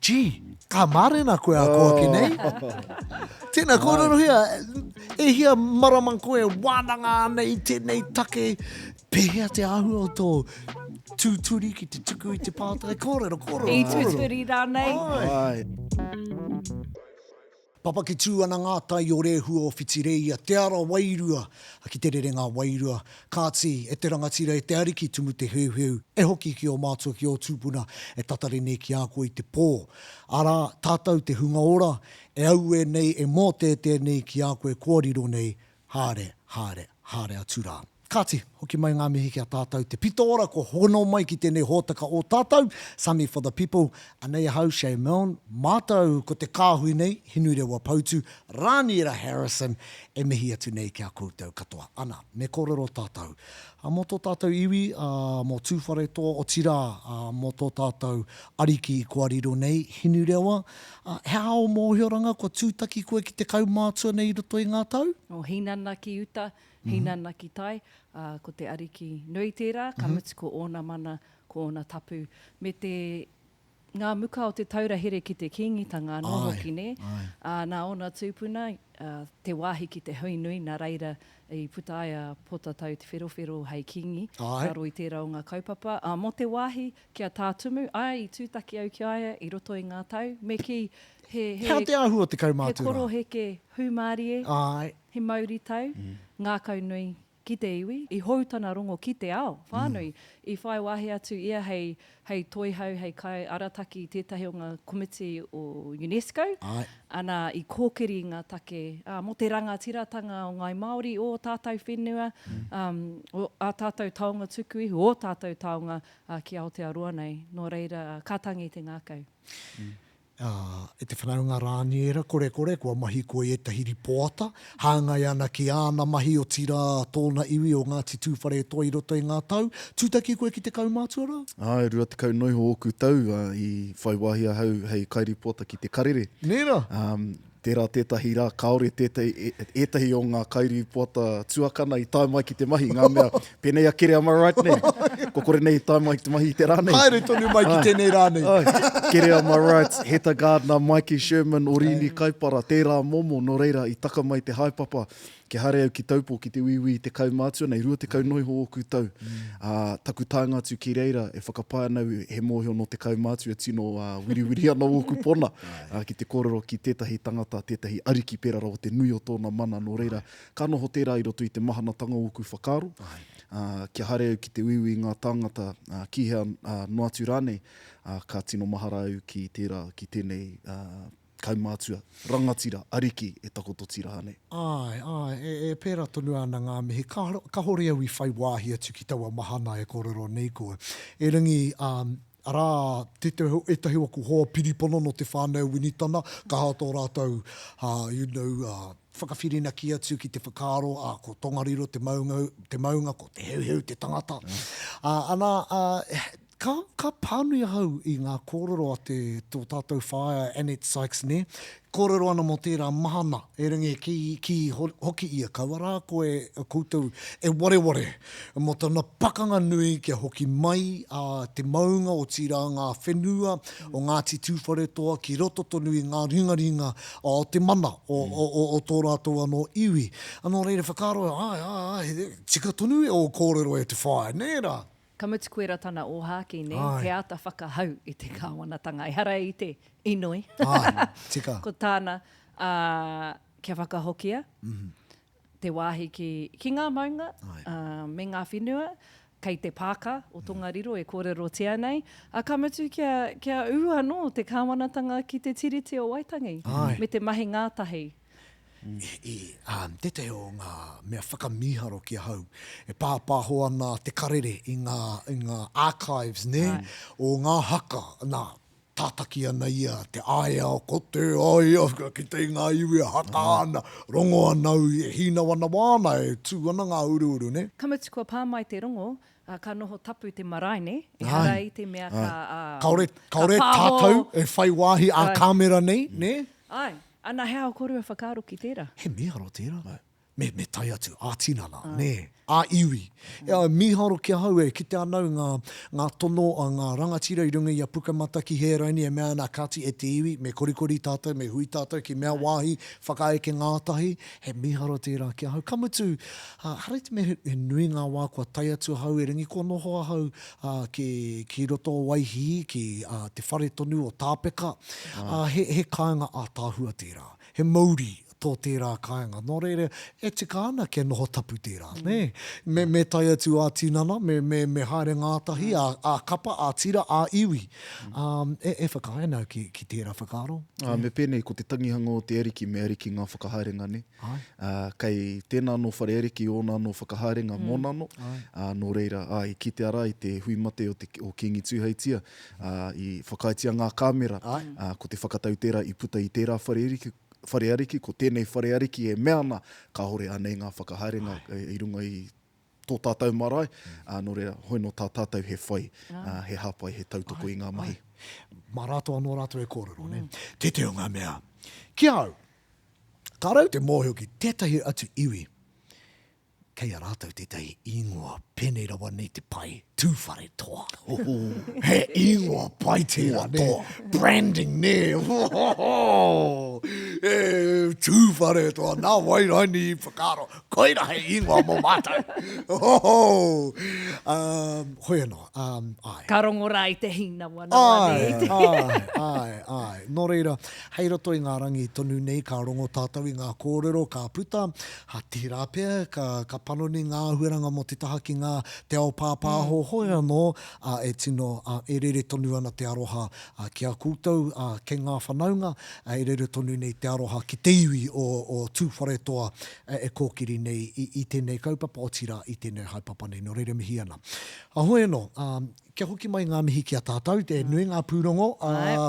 Gee, ka mārena koe a koa ki nei. Tēnā, kōrerohia, e hia marama koe e wānanga ana i tēnei take, pēhea te āhua o tō tūturi ki te tuku i te pātai? Kōrero, kōrero, I tūturi rānei? Āe. Papaki tū ana ngā tai o Rehua o Whitireia, Te Ara Wairua, ki te rerenga wairua. Kāti, e te rangatira, e te ariki tumu te heuheu, e hoki ki ō mātua, ki ō tūpuna, e tatari nei ki a koe i te pō. Arā, tātou te hunga ora, e auē nei, e mōteatea nei ki a koe kua riro nei, haere, haere, haere atu rā. Kāti, hoki mai ngā mihi ki a tātou te pito ora kua hono mai ki tēnei hōtaka o tātou, Sami for the People, anei ahau, Shay Milne, mātou ko te kāhui nei, Hinurewa Poutu, Rāniera Harrison, e mihi atu nei ki a koutou katoa. Ana, me kōrero tātou mō tō tātou iwi, mō Tūwharetoa, otirā, mō tō tātou ariki kua riro nei, Hinurewa, he aha ō mōhioranga kua tūtaki koe ki te kaumātua nei i roto i ngā tau? O Hinana ki uta, Hinana ki tai, ā, ko te Ariki nui tērā, ka mutu ko ōna mana, ko ōna tapu, me te, ngā muka o te taura here ki te Kīngitanga anō hoki, nē? Ā, nā ōna tūpuna, ā, te wāhi ki te hui nui, nā reira i puta ai a Pōtatau Te Wherowhero hei Kīngi, raro i tērā o ngā kaupapa. Ā, mō te wāhi ki a Tā Tumu, āe, i tūtaki au ki a ia i roto i ngā tau, me kī, he, he, He aha te āhua o te kaumātua rā? He koroheke hūmārie. Āe. He mauritau, ngākaunui ki te iwi, i hou tana rongo ki te ao whānui. I whai wāhi atu ia hei, hei toihau, hei kaiarataki i tētahi o ngā komiti o UNESCO, ana, i kōkiri i ngā take, ā, mō te rangatiratanga o Ngāi Māori, o ō tātou whenua, ā, o ā tātou taonga tuku iho, ō tātou taonga, ā, ki Aotearoa nei. Nō reira, ka tangi te ngākau. Ā, e te whanaunga Rāniera, korekore, kua mahi koe i ētahi ripoata, hāngai ana ki āna mahi, otirā, tōna iwi o Ngāti Tūwharetoa i roto i ngā tau. Tūtaki koe ki te kaumātua rā? Āe, 20 noiho ōku tau, ā, i whai wāhi ahau hei kairipoata ki Te Karere. Nē rā? Ā, Tērā tētahi rā kāore tētahi, ētahi o ngā kairīpoata tuakana i tae mai ki te mahi, ngā mea, pēnei a Kereama Wright nei, kua kore nei i tae mai ki te mahi i te rā nei. Haere tonu mai ki tēnei rā nei. Ai, Kereama Wright, Heta Gardner, Mikey Sherman, Orini Kaipara, tērā momo, nō reira i taka mai te haepapa Kia haere au ki Taupo ki te uiui i te kaumātua nei, 20 noa iho ōku tau. Ā, taku taenga atu ki reira, e whakapae ana au he mōhio nō te kaumātua tino wiriwiri ana ōku pona, ā, ki te kōrero ki tētahi tangata, tētahi ariki pērā rawa te nui o tōna mana. Nō reira, ka noho tērā i roto i te mahanatanga o ōku whakaaro, ā, kia haere au ki te uiui i ngā tāngata, ā, ki hea noa atu rānei, ā, ka tino mahara au ki tērā, ki tēnei, ā, Kaumātua, rangatira, ariki e takoto tira nei. Āe, āe, e, e pērā tonu ana ngā mihi. Ka, kahore au i whai wāhi atu ki taua mahana e kōrero nei koe. Erangi, ā, arā, tētahi, ētahi o aku hoa piripono nō te whānau Winitana, kaha tō rātou, ā, you know, ā, whakawhirinaki atu ki te whakaaro, ā, ko Tongariro te maunga, te maunga, ko Te Heuheu te tangata. Ā, ana, ā, Ka, ka pānui ahau i ngā kōrero a te, tō tātou whaea Annette Sykes nē, kōrero ana mō tērā mahana, erangi e kī, kī hoki ia, kaua rā koe, koutou e wareware mō tana pakanga nui kia hoki mai a te maunga otirā ngā whenua o Ngāti Tūwharetoa ki roto tonu i ngā ringaringa o te mana o, o, o, o tō rātou anō iwi. Nō reira whakaaro, āe, āe, āe, tika tonu ō kōrero e te whaea, nē rā? Ka mutu koira tana ōhākī, nē, he āta whakahau i te kāwanatanga, ehara i te inoi. Āe, tika. Ko tāna, ā, kia whakahokia te wāhi ki, ki ngā maunga, ā, me ngā whenua, kei te pāka o Tongariro e kōrerotia nei, ā, ka mutu kia, kia ū anō te kāwanatanga ki te Tiriti o Waitangi, me te mahi ngātahi. I, ā, tētahi o ngā mea whakamīharo ki ahau, e pāpāho ana Te Karere i ngā, i ngā archives, nē, o ngā haka, nā, tātaki ana ia te aea, ko te aea, ka kite i ngā iwi e haka ana, rongo ana au e hīnawanawa ana, e tū ana ngā uruuru, nē. Ka mutu kua pā mai te rongo, ā, ka noho tapu te marae, nē, ehara i te mea ka, ā, Kāore, ka kāore pāho. tātou e whai wāhi ā-kāmera nei, nē? Āe. Ana, he aha ō kōrua whakaaro ki tērā? He mīharo tērā. Me, me tae atu, ā-tinana, nē, ā-iwi. Ā, mīharo ki ahau e kite ana au ngā, ngā tono a ngā rangatira i runga i a Pukamata ki Hēraini e mea ana, Kāti e te iwi, me korikori tātou, me hui tātou ki mea wāhi whakaeke ngātahi. He mīharo tērā ki ahau. Ka mutu, ā, hara i te mea he, he nui ngā wā kua tae atu ahau erangi kua noho ahau, ā, ki, ki roto o Waihī, ki, ā, te whare tonu o Tāpeka. Ā, he, he kāinga ātaahua tērā. He mouri tō tērā kāinga. Nō reira, e tika ana kia noho tapu tērā, nē? Me, me tae atu ā-tinana, me, me, me haere ngātahi, ā, ā-kapa, ā-tira, ā-iwi. Ā, e, e whakaae ana au ki, ki tērā whakaaro. Ā, me pēnei, ko te tangihanga o te Ariki me Ariki ngā whakahaerenga, nē? Āe. Ā, kei tēnā anō whare Ariki ōna anō whakahaerenga mōna anō. Āe. Ā, nō reira, ā, i kitea rā i te hui mate o te, o Kīngi Tūheitia, ā, i whakaaetia ngā kāmera, ā, ko te whakatau tērā i puta i tērā whare ariki, whare ariki, ko tēnei whare ariki e mea ana, kāore anei ngā whakahaerenga i runga i tō tātou marae, ā, nō reira, hoi nō tā tātou he whai, ā, he hāpai, he tautoko i ngā mahi. Mā rātou anō rātou e kōrero, nē. Tētehi o ngā mea, ki a au, kāore au te mōhio ki tētahi atu iwi, Kei a rātou tētahi ingoa pēnei rawa nei te pai, Tūwharetoa. He ingoa pai tērā, nē? Branding, nē? E, Tūwharetoa, nā wai raini i whakaaro, koira hei ingoa mō mātou. Um, hoi anō, um, āe. Ka rongo rā i te hīnawanawa, nē? Āe, āe, āe, āe. Nō reira, hei roto i ngā rangi tonu nei ka rongo tātou i ngā kōrero ka puta, Ha, tērā pea ka, ka panoni ngā āhuaranga mō te taha ki ngā, te ao pāpāho hoi anō, ā, e tino, ā, e rere tonu ana te aroha, ā, ki a koutou, ā, kei ngā whanaunga, ā, e rere tonu nei te aroha ki te iwi o, o Tūwharetoa e, e kōkiri nei i, i tēnei kaupapa, otirā, i tēnei haepapa nei. Nō reira mihi ana. Ā, hoi anō, ā, Kia hoki mai ngā mihi ki a tātou, he nui ngā pūrongo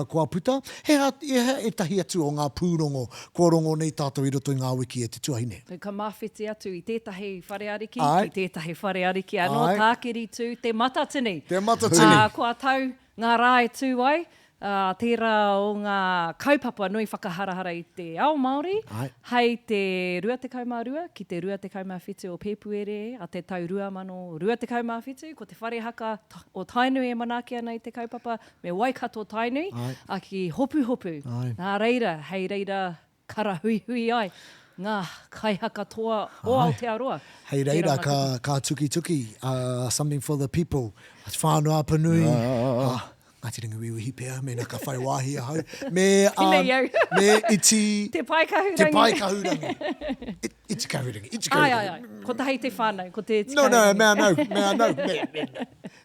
kua puta. He aha, he aha ētahi atu o ngā pūrongo kua rongo nei tātou i roto i ngā wiki e te tuahine? Ka māwhiti atu i tētahi whare ariki ki tētahi whare ariki anō, Tākiri tū, Te Matatini. Te Matatini. Kua tau ngā rā e tū ai, Ā, tērā o ngā kaupapa nui whakaharahara i te ao Māori, hei te 22 ki te 27 o Pēpuere a te tau 2027, ko te Whare Haka o Tainui e manaaki ana i te kaupapa, me Waikato Tainui, ā, ki Hopuhopu. Nā reira, hei reira karahuihui ai ngā kaihaka toa o Aotearoa. Hei reira ka, ka tukituki a Something for the People, a Te Whānau Apanui, a Ngāti Rangiwewehi pea, mēnā ka whai wāhi ahau, me, um, me Iti... Te Pae Kahurangi. Te Pae Kahurangi. Iti Kahurangi, Iti Kahurangi. Ai, ai, ai. Kotahi te whānau, ko te Iti Kahurangi. No, no, mea nau, mea nau, me, me,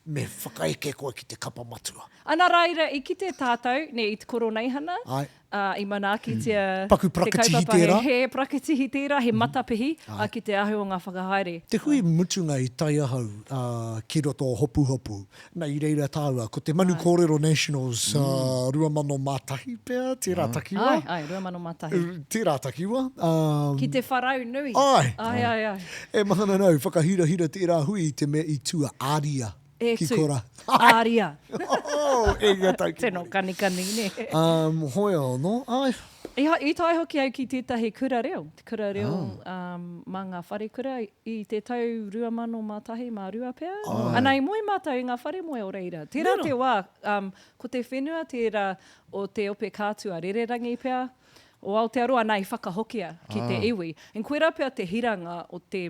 me whakaeke koe ki te kapa matua. Ana reira, i kite tātou, ne, i te Koroneihana, Ai. Ā, i manaakitia Paku te parakatihi kaupapa, he, tērā. he parakatihi tērā, he matapihi, ā, ki te ahu o ngā whakahaere. Te hui mutunga i tae ahau, ā, ki roto o Hopuhopu, na i reira tāua, ko te Manu Kōrero Nationals, ā, 2001 pea, tērā takiwā. Āe, āe, 2001. Tērā takiwā, ā. Ki te wharau nui. Āe. Āe, āe, āe. E mahana nau, whakahirahira tērā hui i te mea i tua āria. E Ki tu. kora. Aria. Oh, e nga tau ki Tino muri. kanikani, ne. Um, hoi ono, ai. I, i tae hoki au ki tētahi kura reo, te kura reo um, mā ngā wharekura i te tau 2000 mā tahi, mā rua pea. Ana, i moe mātou i ngā wharemoe o reira. Tērā te wā, um, ko te whenua tērā o te ope kātua rererangi pea, o Aotearoa nā i whakahokia ki te iwi. And koirā pea te hiranga o te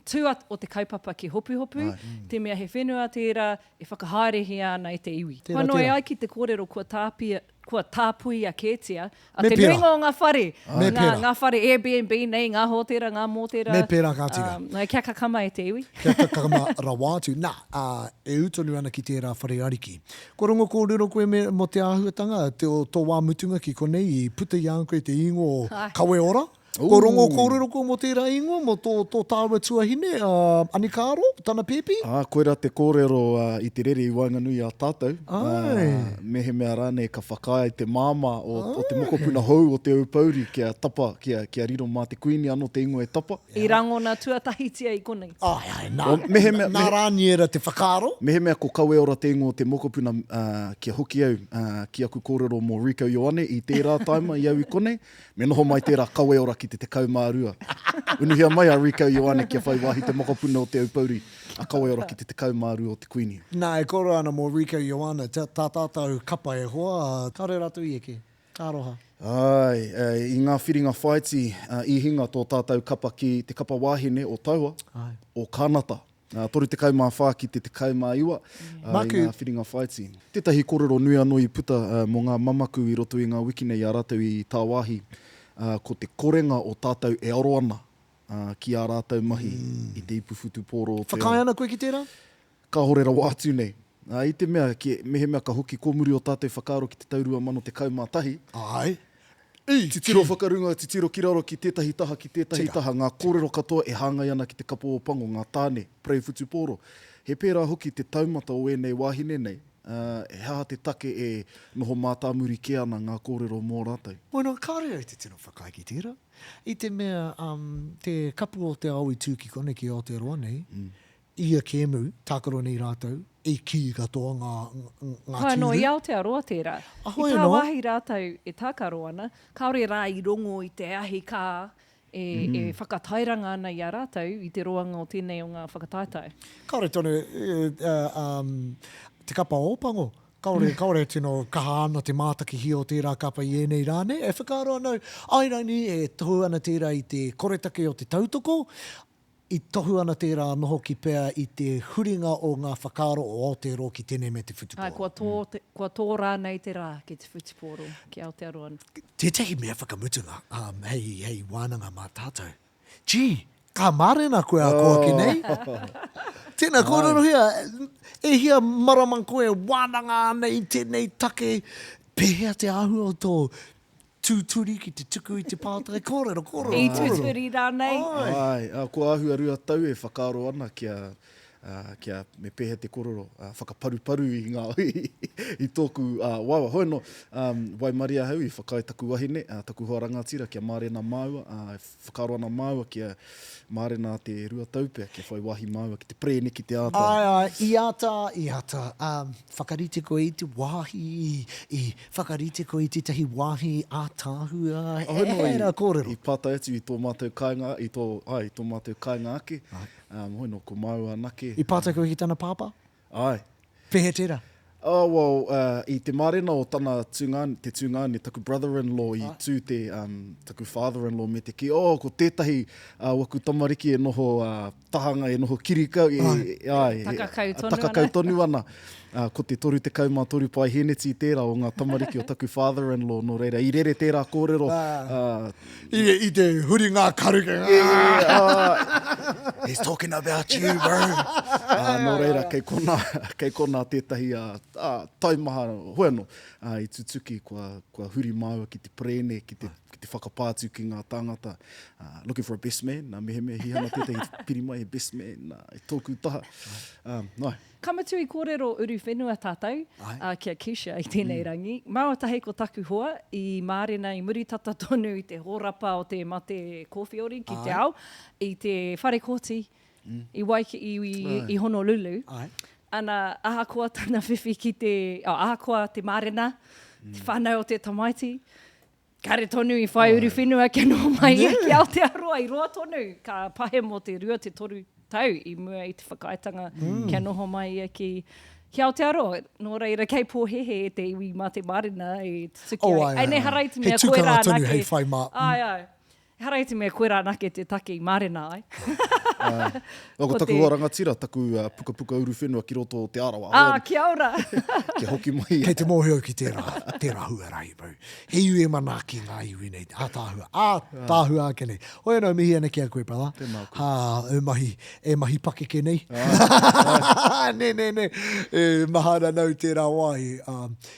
tū o te kaupapa ki Hopuhopu, te mea he whenua tērā e whakahaerehia ana e te iwi. Tērā, Whanau e tērā. ai ki te kōrero kua tāpia, kua tāpuia kētia a Me te pērā. nuinga o ngā whare, Me ngā, pērā. ngā whare Airbnb nei, ngā hōtera, ngā mōtera. Me pērā ka tika. Um, kia kakama e te iwi. Kia kakama rawa atu. Nā, ā, e ū tonu ana ki tērā whare ariki. Kua rongo kōrero koe me, mō te āhuatanga, te, o tō wā mutunga ki konei i puta i a koe te ingoa o Kaweora? Kua rongo kōrero koe mō tērā ingoa, mō tō, tō tāua tuahine, a Anikāro, tana pēpi? Ā, koirā te kōrero i te rere i waenganui i a tātou. Āe. Mehemea rānei ka whakaae te māmā o, o te mokopuna hou o Te Aupōuri kia tapa, kia, kia riro mā te Kuini anō te ingoa e tapa. I rangona tuatahitia i konei. Āe, āe, nā, Well, mehemea, nā Rāniera te whakaaro. Mehemea ko Kaweora te ingoa o te mokopuna, ā, kia hoki au, ā, ki aku kōrero mō Rieko Ioane i tērā taima i au i konei, me noho mai tērā Kaweora ki. ki te 12. Unuhia mai a Rieko Ioane kia whai wāhi te mokopuna o Te Aupōuri a Kaweora ki te 12 o te Kuini. Nā, e kōrero ana mō Rieko Ioane, tā tātou kapa e hoa, kāore rātou i eke. Ka aroha. Āe, i ngā whiringa whāiti i hinga tō tātou kapa ki te kapa wāhine o Taua, o Kānata. 34 ki te 19 i ngā whiringa whāiti. Tētahi kōrero nui anō i puta mō ngā mamaku i roto i ngā wiki nei i a rātou i tāwāhi, ko te korenga o tātou e aro ana ki ā rātou mahi i te ipu whutupōro o te ao. Whakaae ana koe ki tērā? Kāhore rawa atu nei. Ā, i te mea, ki, mehemea ka hoki kōmuri o tātou whakaaro ki te tau 2011, Āe. I titiro whakarunga, titiro ki raro, ki tētahi taha, ki tētahi taha, ngā kōrero katoa e hāngai ana ki te kapa o pango, ngā tāne, pareu whutupōro. He pērā hoki te taumata o ēnei wāhine nei, ā, he aha te take e noho mātāmuri kē ana ngā kōrero mō rātou? Bueno, kāore au te tino whakaae ki tērā. I te mea, um, te kapu o te ao i tū ki konei, ki Aotearoa nei, Ia kēmu, tākaro nei rātou, i kī katoa ngā, ngā Hoi anō, tūru. i Aotearoa tērā. I Hoi anō. tāwāhi rātou e tākaro ana, kāore rā i rongo i te ahi kā e, e whakatairanga ana i a rātou i te roanga o tēnei o ngā whakataetae. Kāore tonu e, um, te kapa Ōpango, kāore, kāore tino kaha ana te mātakihia o tērā kapa i ēnei rā nei. E whakaaro ana au, āe rānei e tohu ana tērā i te koretake o te tautoko, I tohu ana tērā anō hoki pea i te huringa o ngā whakaaro o Aotearoa ki tēnei me te whutupōro. Āe, kua tō, kua tō rānei te rā ki te whutupōro, ki Aotearoa. Tētahi mea whakamutunga, hei, hei wānanga mā tātou. Gee, ka mārena koe a koa ki nei. Tēnā, kōrerohia, e hia marama koe e wānanga ana i tēnei take, pēhea te āhua o tō Tūturi ki te tuku i te pātai kōrero, kōrero, I kōrero. tūturi rānei. Āe. Āe, ā, kua āhua 2 tau e whakaaro ana kia, ā, kia, me pēhea te kōrero, ā, whakaparuparu i ngā, i tōku, ā, wawa. Hoi anō, ā, waimarie ahau i whakaae taku wahine, ā, taku hoa rangatira kia mārena māua, ā, e whakaaro ana māua kia mārena te 2 tau pea, kia whai wāhi māua ki te perēne ki te āta. Āe, āe, i āta, i āta, ā, whakarite koe i te wāhi, i Whakarite koe i tētahi wāhi ātaahua, he ērā kōrero. I pātai atu i tō mātou kāinga, i tō, āe, i tō mātou kāinga ake, ā, hoi nō, ko māua anake. I pātai koe ki tana pāpā? Āe. Pēhea tērā? Oh, well, uh, i te mārena o tana tungāne, te tungāne, taku brother-in-law i tū te, um, taku father-in-law me te kī, oh, ko tētahi uh, waku tamariki e noho uh, tahanga e noho kirikau, e, āe, takakau tonu takakau ana. tonu ana. Uh, ko te 33 paeheneti tērā o ngā tamariki o taku father-in-law, nō reira, i rere tērā kōrero. Uh, I, i te huri ngā karu ke... Yeah, uh, he's talking about you, bro. Uh, nō reira, kei konā, kei konā tētahi uh, uh, taumaha, hoi anō, uh, i tutuki, kua, kua huri māua ki te perēne, ki te, ki te whakapā atu ki ngā tāngata, uh, looking for a best man, nā, mehemea hihana tētahi piri mai he best man, nā, i tōku taha. Um, nā. Ka mutu i kōrero uruwhenua tātou, uh, ki a Keisha i tēnei mm. rangi. Māua tahi ko taku hoa i mārena i muri tata tonu i te hōrapa o te mate kōwhiori ki te ao, i te whare kōti, mm. i Waiki, i, i, i Honolulu. Ai. Ana, ahakoa tana whiwhi ki te, oh, ahakoa te mārena, mm. te whānau o te tamaiti, Kare tonu i whai uruwhenua kia noho mai ia ki Aotearoa i roa tonu, ka pahemo te rua te toru tau i mua i te whakaaetanga kia noho mai ia ki ki Aotearoa. Nō reira, kei pōhēhē e te iwi mā te mārena e tutuki ai. Oh, ai, ai, ai. Ehara i te mea He tukanga tonu hei whai mā. Ai, ai. Ehara i te mea koirā anake te take i mārena ai. Āe. Ko taku hoa rangatira, taku pukapuka uruwhenua ki roto o Te Arawa. Ā, kia ora! Kia hoki mai. Kei te mōhio ki tērā, tērā huarahi, bro. He iwi e manaaki ngā iwi nei, ātaahua, ātaahua ake nei. Hoi anō, mihi ana ki a koe, brother. Tēnā koe. Hā, e mahi, e mahi pakeke nei. Āe. Nē, nē, nē. E maha ana nau tērā wāhi,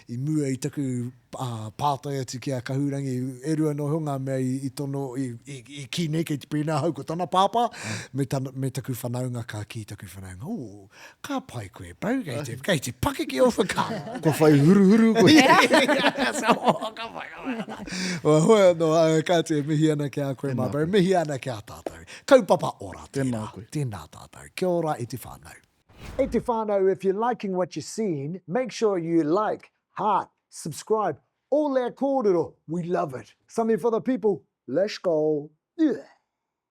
i mua i taku ā, pātai atu ki a Kahurangi, e rua noa iho ngā mea i, i tono, i, i, i kī nei kei te pēnā ahau ko tana pāpā, me, tana, me taku whanaunga, ka kī taku whanaunga, oh, ka pai koe, bro, kei te, kei te pakeke o whakaaro. Kua whai huruhuru koe. Oh, ka pai, ka pai. Well, hoi anō, kāti e mihi ana ki a koe, my bro, mihi ana ki a tātou. Kaupapa ora tērā. Tēnā koe. Tēnā tātou. Kia ora e te whānau. E te whānau, if you're liking what you're seeing, make sure you like, heart, subscribe, all our kōrero, we love it. Something for the people, let's go. Ugh.